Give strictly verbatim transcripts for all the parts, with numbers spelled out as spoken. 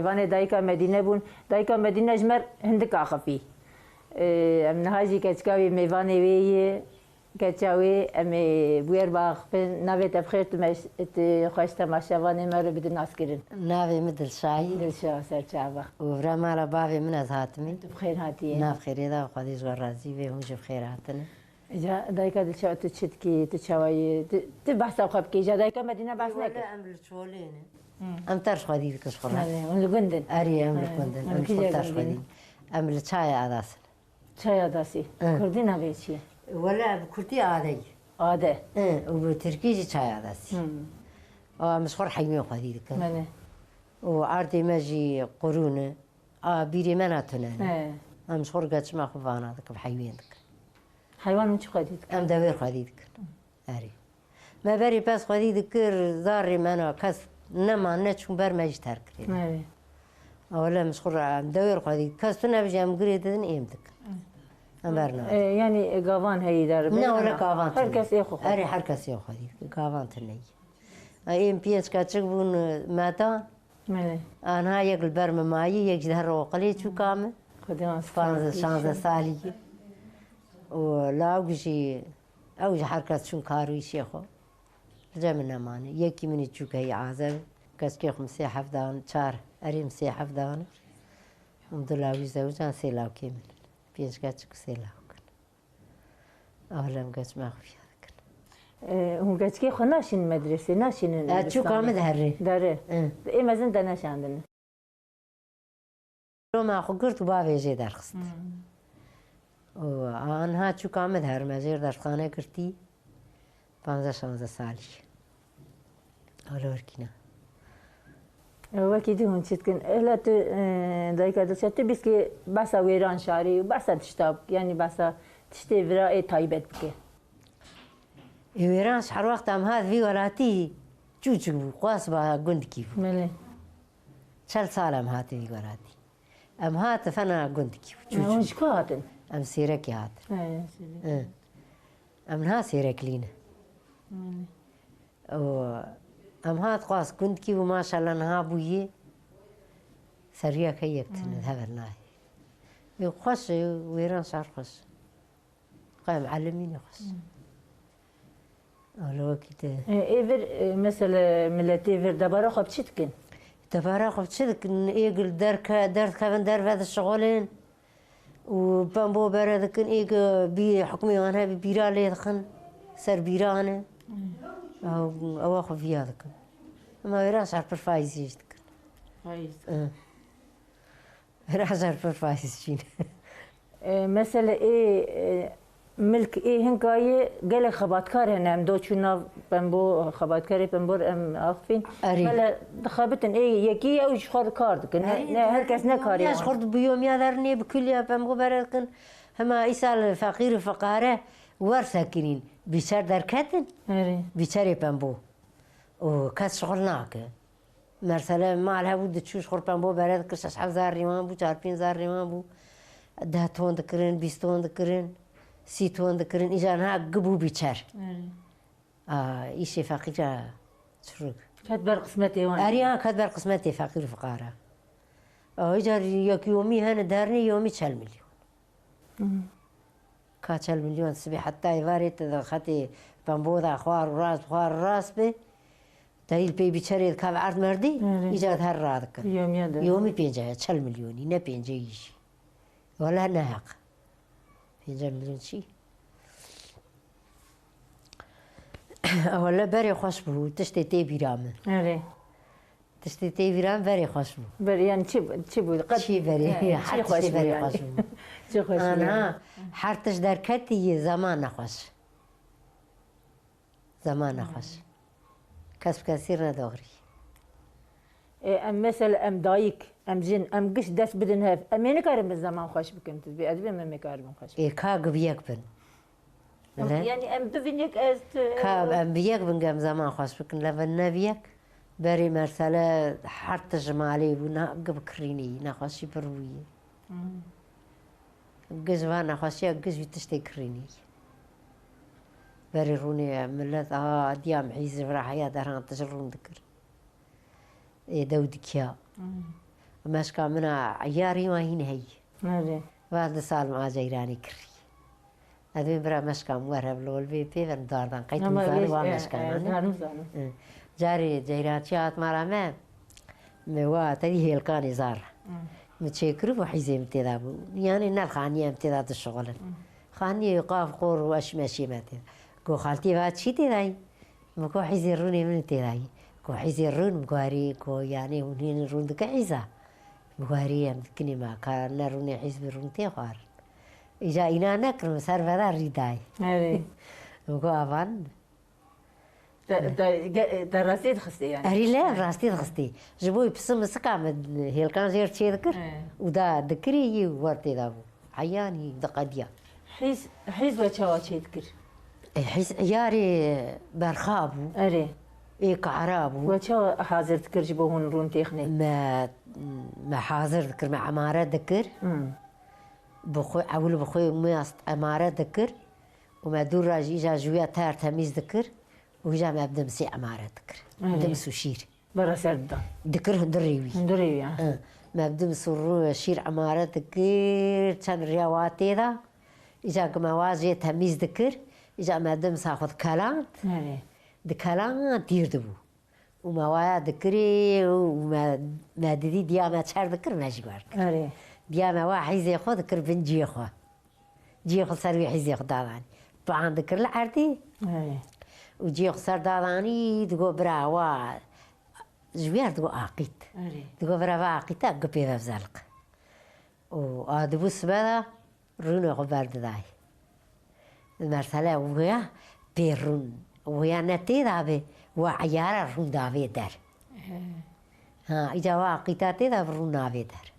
Mêvanê dayika Medîne bûn. Dayika Medîne ji me hindik axifî. Ê, em niha jî keçika wê mêvanê wê yê. Keça wê em ê bûyer biaxifin. Navê te bi xêr, tu meş-, tu xweş temaşevanê me re bidin naskirin. Navê min Dilşahî. Dilşa, ser çava. Û vira mala bavê min ez hatimî. Tu bi xêr hatiyê. Nav xêrê de, Xwedê ji we razî be, hûn jî bi xêr hatine. Îca dayika Dilşa, tu çi dikî, tu çawa yî, tu, tu behsa xwe bikî. Îca dayika Medîne behs neke. Wele em li çolê ne. Em terş xwedî dikin ji xwe re. Belê, hûn li gund in. Erê, em li gund in. Em ji xwe terş xwedî. Em li Çaya Adas in. Çaya Dasî. Hı. Kurdî navê çi ye? Wele bi kurdî Ade ye. Ade. Hı, û bi tirkî jî Çaya Dasî. Hı. Û em ji xwe re heymê xwedî dikin. Belê. Û erdê me jî qurûn e. A, bîrê me ne tune ne. He. Em ji xwe re geçima xwe vana dikin, heywên dikin. Heywan min çi xwedî dikin? Em dewêr xwedî dikin. Erê. Me berê pez xwedî dikir, zarê me na kes neman, neçûn, ber me jî terk kirê. Erê. Wele em ji xwe re, em dewêr xwedî, kes tune bijî, em girê didin, êm dikin. Em ber nadin. E, yanî, e, gavan heyî der. Ne, wele gavan tune. Her kes ê xwe xwedî. Erê, her kes ê xwedî dikir, gavan tune ye. Êm pênc keçik bûn, e, me dan. Belê. Anha yek li ber min mayî, yek jî her oqilê çûka min. Xwedê wan spas bike. Panzdeh, şanzdeh salî. Û lawik jî, ew jî her kes çûn kar û îşê xwe. Li cem min nemane. Yekî min î çûk heyî Azeb, keskê xwe min sê heft dan, çar, erê min sê heft dan. Hûn du lawî zewcan, sê lawkê min. Pênc keçik û sê lawk in. Alem geç me xufiya dikin. E, hûn keçikê xwe naşînin medresê, naşînin. E, çûka min derê. Derê. E. Ê mezin te neşandin. Roma xwe girt û bavê jê derxist. Hmm. Û anha çûka min derê, me jê dersxane girtî. Panzdeh şanzdeh salî. Alo, erkîna. Wekî dî hûn çi dikin? Hela tu, e, dayika Dilşa, tu bîskî behsa wêran şarî û behsa tişta bike, yanî behsa tiştê vira ê taybet bike. Ê wêran ji her wexta em hat vî welatî çûçik bû, qas ba gundikî bû. Belê. Çel sal em hatin vî welatî. Em hatin fena gundikî bû, çûçik. Hûn ji ku hatin? Em Sêrekê hatin. He, Sêrekê. He. Em niha Sêreklî ne. Belê. Û em hat qas gundkî û maşallah niha bûyî seriyeke yek tune, hmm, hever nayê. Ê xweş e, wêran şar xweş. Qey em elimîne xweş. Hmm. Wele wekî te. E, ê vir, e, mesele miletê vir debara xwe bi çi dikin? Debara xwe bi çi dikin? Ê gil derke-, derdikevin derve dişixulin. Û pembo bere dikin, ê ke bî hukmê wan hebî bîra lê dixin, ser bîra ne. Hmm. Ew, ewa xwe viya dikin. Ema wêran şer pir faîzî jî dikin. Faîz. Ih. Wêran şer pir faîz jî ne. E, mesele ê, e, milk ê hinka yê gelek xebatkar hene, em do çû nav pembo, xebatkarê pembor em axifîn. Erê. Bele dixebitin, ê yekî ew ji xwe re kar dikin. Ne, erê, ne, her kes ne karê ya ji wan. Xwe re bi yomiya derinê bi kuliya pembo bere dikin. Hema îsal feqîr û fiqare wer sekinîn. Bîçer derketin. Erê. Bîçerê pembo. Û kes şixul nake. Mersele mal hebû, diçû ji xwe re pembo bere dikir, şeş heft zar rîwan bû, çar pênc zar rîwan bû. Deh ton dikirin, bîst ton dikirin, sî ton dikirin. Îca niha gi bû bîçer. Erê. A, îşê feqîra çirûk. Ket ber qismetê wan. Erê, ya, ket ber qismetê feqîr û fiqara. A, îcar yek yomî hene dernê yomî çel milyon. Hmm. Ka çel milyon sibê heta êvarê te de xetê pembo de xwar û rast, xwar û rast be. Te îl pê bîçerê dikav erd merdî, erê, îcar her radikin. Yomiya de. Yomî pênce, çel milyonî, ne pênce yî jî. Wele ne heq. Pênce milyon çi? Wele berê xweş bû, tiştê tê bîra min. Erê. Tiştê tê bîra min berê xweş bû. Berê, yani çi, çi bû? Qet, çi berê? He, her tiştê berê xweş bû. Çi xweş bû yani? Ana, her tişt derketî yê zeman nexweş. Zeman nexweş. Kes bi kesî re doxrî. E, em mesela em dayik, em jin, em giş dest bidin hev. Em ê nikarin bi zeman xweş bikin, tu dibê ez dibêm em ê karibin xweş bikin. Ê, ka gi bi yek bin. Em, ne? Yani em bivin yek ez, tu, ka em bi yek bin, em zeman xweş bikin, leve ne bi yek. Berê mersele her tişt ji malê bû, ne, gi bi kirînê yî, nexweşî pir bûyî. Hmm. Giş va nexweşiya giş wî tiştê kirînî. Berê rûnê milet, a, diya mihîz ji vira heya derhan tişt rûn dikir. Ê dew dikiya. Hmm. Meşka min a iyarî wa hîn heyî. Erê. Va di sal min a ceyranî kirî. Ez dibêm bira meşka min were bi lolbê pê ve dardan qey tu nizanî wa meşkan e, ne? Nizanim, zanim. E, carê ceyrançî hat mala me, me wa tevî hêlkanê zar. Hı. Min çêkiribû hîzê min tê de bû. Yanê ne xaniyê em tê de dişixulin. Hı. Xaniyê qaf qor û eşmeşê me tê de. Go xaltî va çi tê de yî? Min go hîzê rûnê min tê de yî. Go hîzê rûn, min go erê, go yanê hûn hîn rûn dike hîza. Min go erê em dikinê me, ka ne rûnê hîz bi rûn tê xwarin. Îca îna nekirim, ser veda rî dayê. Erê. Min go avan. Te, te, ge-, te rastî dixistê yani. Erî le, rastî dixistê. Ji bo pisin misika min hêlkan jêr çê dikir. He. Û da dikirî yî wer tê da bû. Heyanî diqediya. Hîz, hîz we çawa çê dikir? E, hîz iyarê berxa bû. Erê. Ê kara bû. We çawa hazir dikir ji bo hûn rûn têxinê? Me, me hazir dikir, me emare dikir. Hmm. Bi xwe, ewil bi xwe me ast-, emare dikir. Û me dûr re jî îja ji wî ya ter temîz dikir û îja me bi dimsî emare dikir. Erê. Dims û şîr. Bera ser didan. Dikir hundirê wî. Hundirê wî, ha. Hı. Me bi dims û rû-, şîr emare dikir, çend riya wa tê de. Îja ku me wa jê temîz dikir, îja me dimsa xwe dikeland. Erê. Dikeland tîr dibû. Û me waya dikirî û me, me didî diya me çer dikir, me jî wer kir. Erê. Diya me wa hîzê xwe dikir bin ciyê xwe. Ciyê xwe ser wî hîzê xwe dadanî. Pian dikir li erdî. Erê. Û ciyê xwe ser dadanî, digo bira wa ji wî yer digo aqît. Erê. Digo bira va aqîte, em gi pê ve bizeliq. Û a dibû sibe de rûnê xwe berdidayê. Mesele wûya pê rûn, wûya ne tê de be, wa eyara rûn davê der. He. Ha, îca wa aqîta tê de bi rûn navê der.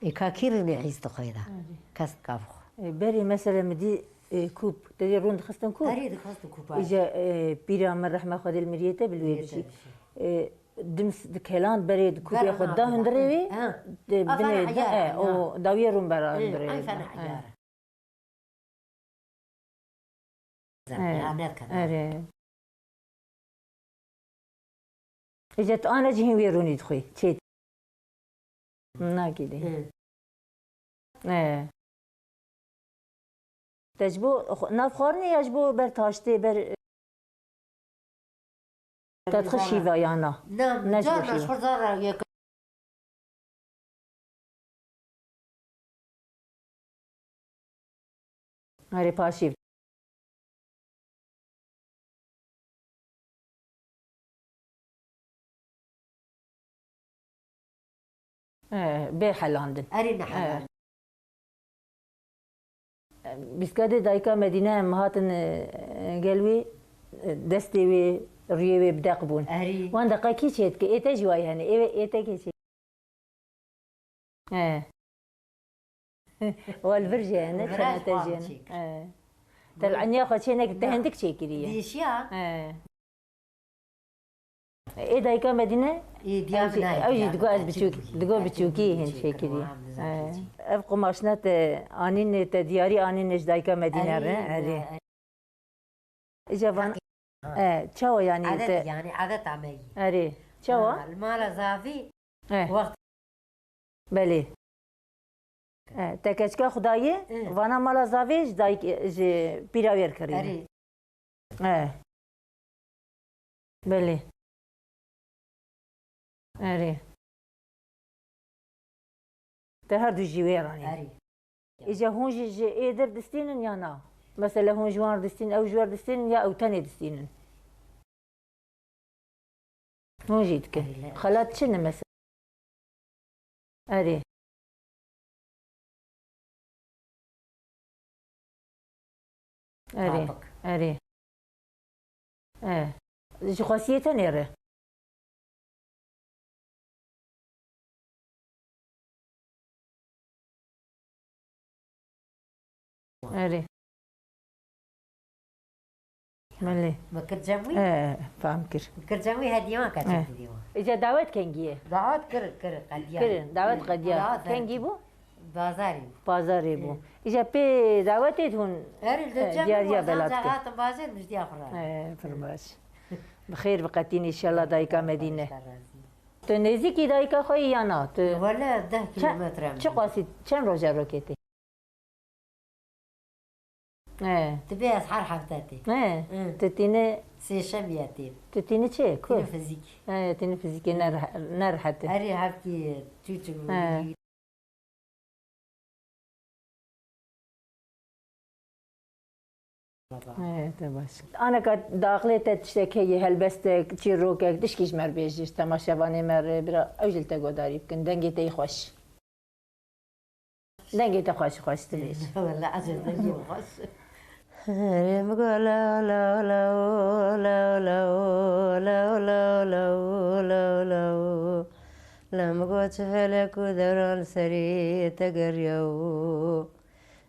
Ê ka kî rûnê hîz dixwe da? Erê. Kes dika bixwe. E, berê mesele min dî, e, kûp. Te dî rûn dixistin kûp? Erê, dixistin kûp, erê. Îca, e, pîra min rehme Xwedê li miriyê te bi li wê bişî. E, dims dikeland berê di kûpê xwe da hundirê wê, ha, di binê de, e, o dawiyê rûn bera hundirê wê. Eyn fena eyara. Zerre, ha, ne kana. Erê. Îca tu ana cihên wê rûnî dixwî. Çê. Nakî dê. Hı. E. Te ji bo xwe-, nav xwarinê ya ji bo ber taştê, ber Te dixwe şîva ya na? Na, ne ji bo şîva. Erê paşîv. E, bê helandin. Erê ne helandin. Bîskadê dayika Medîne em hatin, e, gel wê, e, destê wê, rûyê wê bi deq bûn. Erê. Wan deqa kî çê dike? Ê te jî wayî hene. Ê, ê te kê çê? He. Wa li vir jî hene, çene te jî hene. He. Te li eniya xwe çê nekir, te hindik çêkiriye. Dêşiya. He. Ê dayika Medîne, ê, diya ew jî, min ew jî digo ez biçûk, digo biçûkî hîn çêkiriye. Ev qumaşna te anîne, te diyarî anîne ji dayika Medîne re, erê. Îca van, e, çawa yanî te? Edet, yanî edet ameyî. Erê, çawa? Ha, li mala zavî, eh, wext Belê. E, te keçika Xwedayê, e, vana mala zavê ji dayik, ji pîra wê re kirîne. Erê. E. Belê. Erê. Te her du jî wê re anî. Erê. Îca hûn jî ji ê dir distînin ya na? Mesela hûn ji wan re distînin, ew ji we re distînin ya ew tenê distînin? Hûn jî dikin. Erê, le- Xelat çi ne mesela? Erê. Erê. Tapik. Erê. E. Ji xwesiyê tenê re. Erê. Belê. Me kir cem wî? E, fam kir. Me kir cem wî, hediye wan keçek didî wan. Îca dawet kengî ye? Dawet kir, kir, qediya. Kirin, dawet qediya. Dawet kengî bû? Bazarê bû. Bazarê bû. Hı. Îca pê dawetê hûn, erê, li cem diyariya wî, belat kir. Hatin bazar, mijdiya xwe re. E, pir baş. Bi xêr biqetîn înşallah dayika Medîne. Te razî. Tu nêzîkî dayika xwe yî ya na? Tu Wele deh çe-, kilometre çi min. Qasî, çend roja rokê tê? He. Dibê ez her hefte tê. He. Hı. Tu tîne Sêşembiye tê. Tu tîne çi? Ku? Tîne fizîk. He, tîne fizîkê ne reh-, ne rehet e. Herî hevkî çûçik He. bû. He, te baş. Aneka di aqlê te tiştek heye, helbestek, çîrokek, tişkî ji me re bêjî, ji temaşevanê me re, bira ew jî li te godarî bikin. Dengê te yî xweş. Dengê te xweş, xweş dibêj. Wele ez ê dengê xweş. Herê min go law, law, law, law, law, law, law, law, law, law, law. La min go çi felek û dewran li serê te geriya û.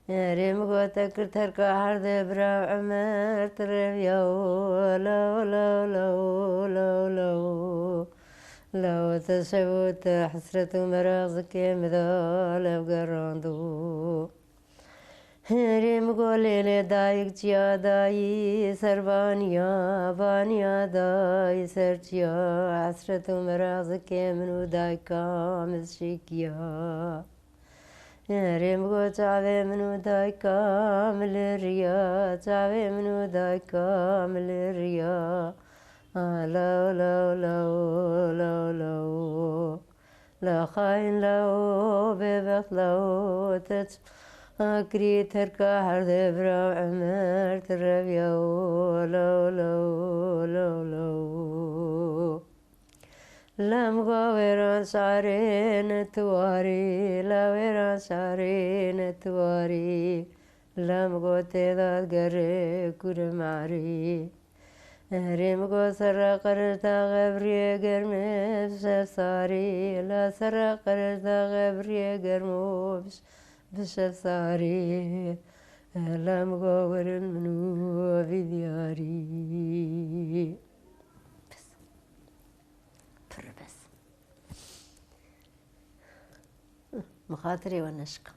Herê min go te kir terka herde bira Emer tu reviya û. Law, law, law, law, law. Law te şev û te hesret û merazikê min da lev gerand û. Herê min go lêlê dayik çiya dayî ser vaniya, vaniya dayî ser çiya, hesret û merazikê min û dayika min şikiya. Herê min go çavê min û dayika min li riya, çavê min û dayika min li riya. Ah, law, law, law, law, law. La xayîn law, bêbext law, te çima kirî terka herde bira Emer tu reviya û. Law, law, law, law. La min go wêran şarê ne tu warî, la wêran şarê ne tu warî. La min go tê da digere kûr û marî. Herê min go serra qirij daxe bi riyê germê bi şev sarî. La serra qirij daxe bi riyê germo bi ş-, bi şev sarî. La min go werin min û vî diyarî. Bes. Pir bes. Min xatirê we neşika.